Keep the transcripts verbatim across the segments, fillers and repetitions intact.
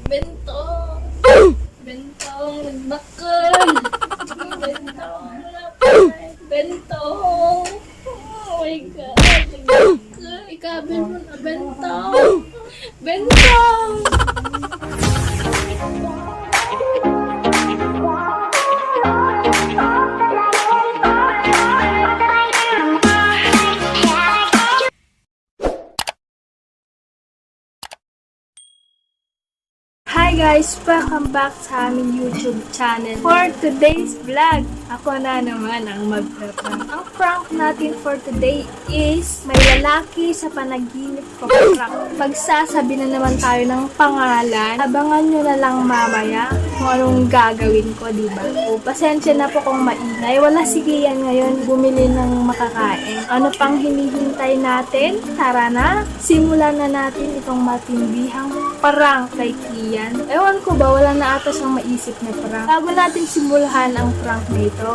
Bentong! Bentong, nagbakol! Bentong, lapay! Bentong! Oh my God! Nagbakol! Ikabil mo na, Bentong! Bentong! Hi guys! Welcome back sa aming YouTube channel. For today's vlog, ako na naman ang magpra-prank. Ang prank natin for today is may lalaki sa panaginip ko prank. Magsasabi na naman tayo ng pangalan. Abangan nyo na lang mamaya kung anong gagawin ko, di ba? O, pasensya na po kung maingay. Wala si Kian ngayon bumili ng makakain. Ano pang hinihintay natin? Tara na! Simulan na natin itong matindihang prank kay Kian. Ewan ko ba, wala na ata siyang maisip na prank. Bago natin simulahan ang prank na ito,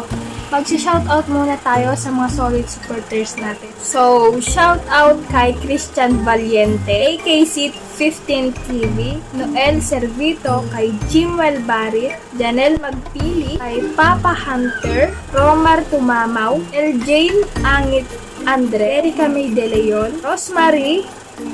magsha-shoutout muna tayo sa mga solid supporters natin. So, shoutout kay Christian Valiente, A K C fifteen T V, Noel Servito, kay Jimwell Barit, Janelle Magpili, kay Papa Hunter, Romar Tumamaw, L Jane Angit Andre, Erica May De Leon, Rosemary,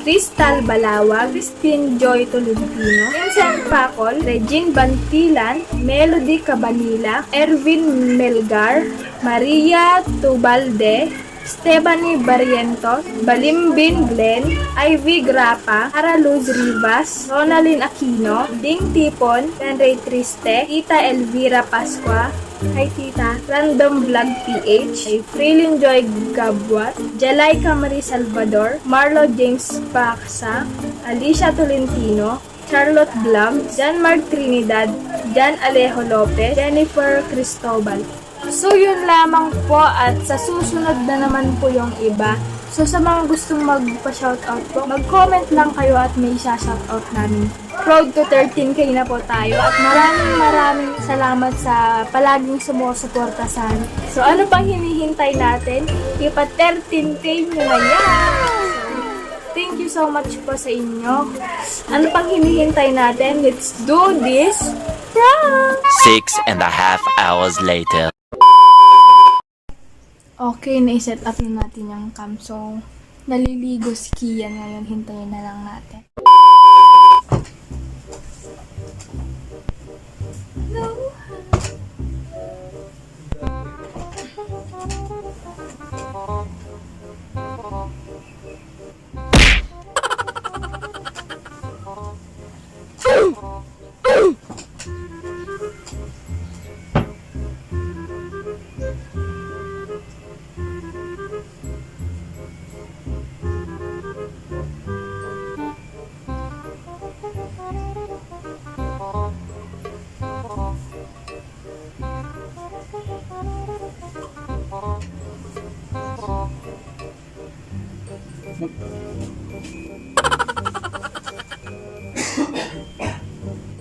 Crystal Balawag, Christine Joy Tolentino, Vincent Pacol, Regine Bantilan, Melody Cabanilla, Erwin Melgar, Maria Tubalde, Stephanie Barrientos, Balimbin Glenn, Ivy Grapa, Sara Luz Rivas, Ronaldin Aquino, Ding Tipon, Henry Triste, Tita Elvira Pascua, Hi, Tita. Random Vlog P H, kay Freelyn Joy Gabuat, Jalaica Marie Salvador, Marlo James Paxa, Alicia Tolentino, Charlotte Blam, John Mark Trinidad, John Alejo Lopez, Jennifer Cristobal. So, yun lamang po at sa susunod na naman po yung iba. So, sa mga gustong magpa-shoutout po, mag-comment lang kayo at may isa-shoutout namin. Road to thirteen K na po tayo at maraming, maraming salamat sa palaging sumusuporta sa amin. So, ano pang hinihintay natin? Ipa thirteen K nyo na yan! Thank you so much po sa inyo. Ano pang hinihintay natin? Let's do this prank! Six and a half hours later. Okay, nai-set up na natin yung cam. So, naliligo si Kian ngayon. Hintayin na lang natin.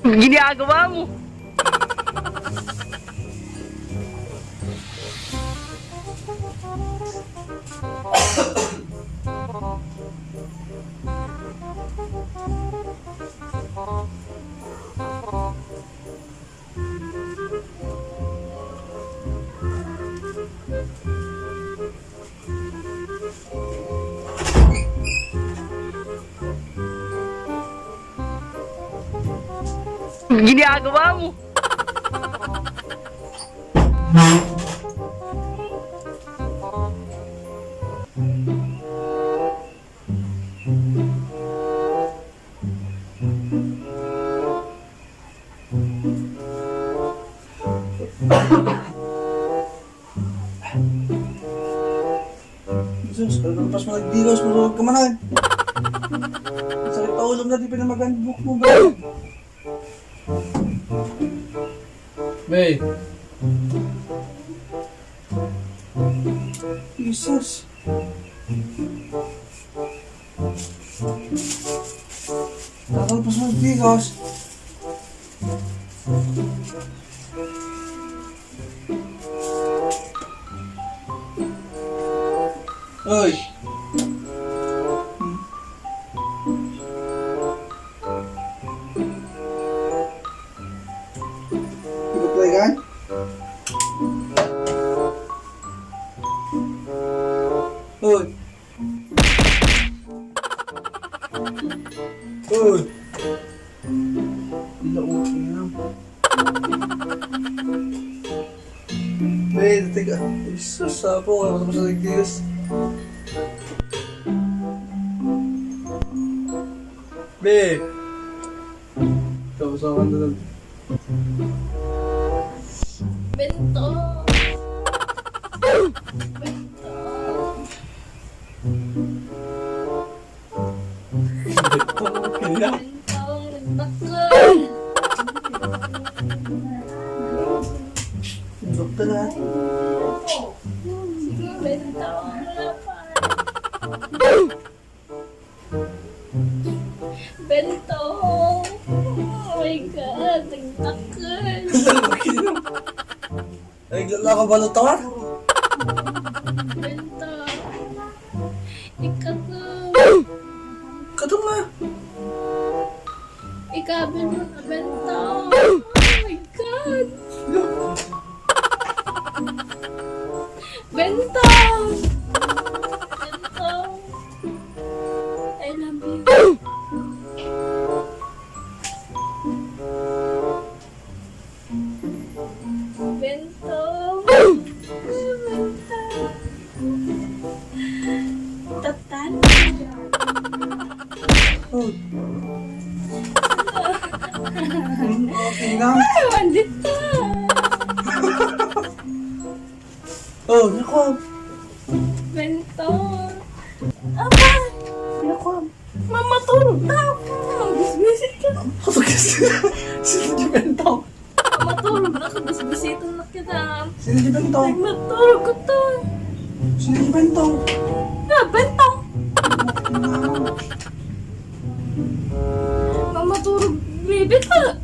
Ginagawa mo? Ginagawa mo? Jesus, kalpas mo nagdigaw, sumarurog ka man, ay. Sakit pa ulo na, di pinamagan buhok mo, bro. May. Jesus. Tatalpas mo, bigas. Oy. Ila, okay na. Be, teka. Jesus, apo, kaya matapos na nagtigas. Be. Ikaw, sa akin na lang. Bento. Bento. Bento, okay lang. Bento, nagdakkel. Doktor, ha? Sige, Bento. Wala pa. Bento! Oh my God, nagdakkel. Ay, lala ka ba, Lotar? Bento! Ikaw! Kadam nga! Ikabil mo na, Bento! Oh my God! Bento! Bento! I love you. Bento. Bento. Tatan. Oh. Okay lang. Ay, mandit ka. Oh, naku. Bento. Apa? Naku. Mamatulog na ako. Bisbisit ka. Sino si Bento? Mamatulog na ako. Bisbisitan na kita. Sino si Bento? Nagmatulog ko to. Sino si Bento? Ah, Bento. Mamaturog, may bentang.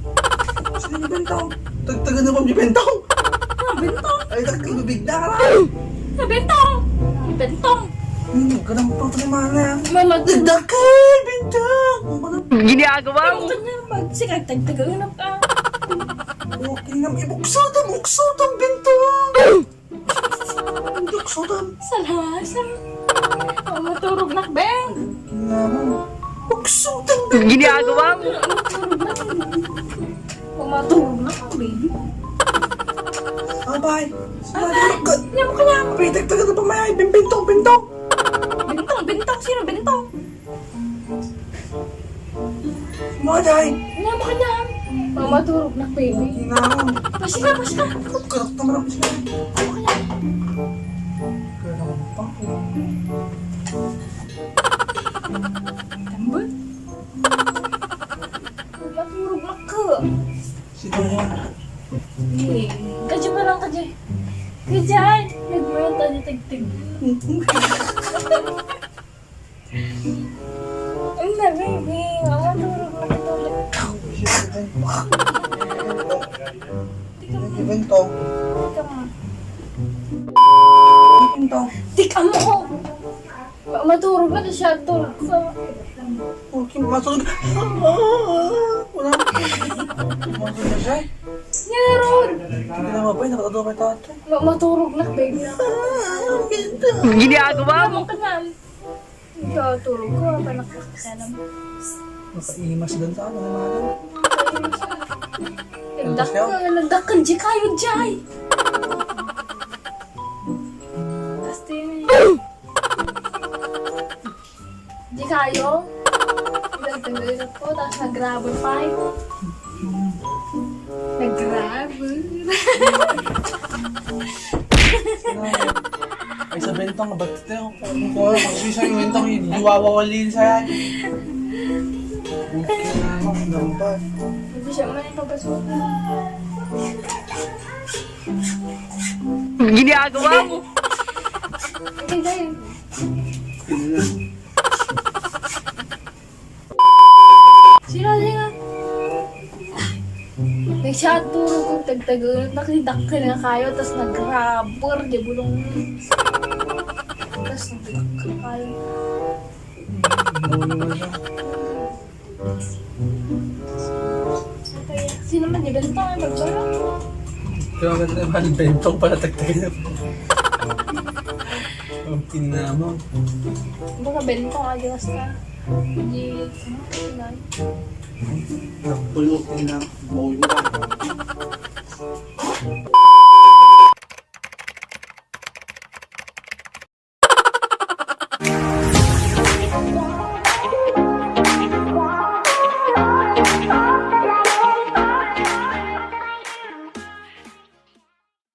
Sino ni Bentong? Tagtagan na ba ni Bentong? Ah, bentang. Ay, tagtagan na bigla ka. Ah, bentang. Bentang. Hmm, ganun pa ito ni Mana. Mama, Dagdakay, Bentong. Ang mga Ginagawa mo. Ano ka niya? Pag siya, tagtagan na ka. Okay na, ibuksutan, buksutan, Bentong. Duksutan. Salasa. Oh, maturog na, Beng. Ginagawa mo. Duksutan, Beng. Ginagawa mo. Oh, maturog na, baby. Abay. Abay. Abay, tagtagan na pa, may bintong, bintong. Bintong, bintong. Sino, Day? Ano ba kanya? Mamaturog na, baby. Ginagawa mo. Pasi ka, pasi ka. Karap naman ang pasi ka. Ano kaya? Karap pa. Tambol? Maturog na ka. Sino yan? Eh, kadya pa lang, kadya. Kadya, nagmenta ni Tigtig. Ang na, baby. Mama, tulog na ka, tulog. Tika mo. Tika mo. Tika mo. Ma-, maturog na siya, tulog ka. Okay, matulog. Wala. Matulog na siya. Meron. Hindi na mabay, nakatado kay tatay. Ma-, maturog na, baby. Ginagawa mo. Ano ka na? Ikaw, tulog ko, apa nakakasal mo? Nakaimas doon sa ano, naman. Nagdakkel, nagdakkel, di kayo, Jai. Basta yun eh. Di kayo? Nagtagay ko, tapos nag-gravel pa eh. Nag-gravel. Ay, sa Bentong, ba't ito? Kung ko, kung sisa yung Bentong, yung diwawawalin sa yan. Okay na, ang gamba. Hindi siya man ipapasok. Ginagawa mo. Okay, guys. Sino nga? Nagsiadturo ko, tagtagan, nakidakkel nga kayo, tas nag-rubber, di bulong. Tas nagdakkel kayo. Sino man, di ba ito? Nagbara? Kaya maganda naman, Bentong pala tagtagan. Ang pinamang. Baka Bentong, adiwas na. Di, ano, July? Pulo na, mauwi mo ba?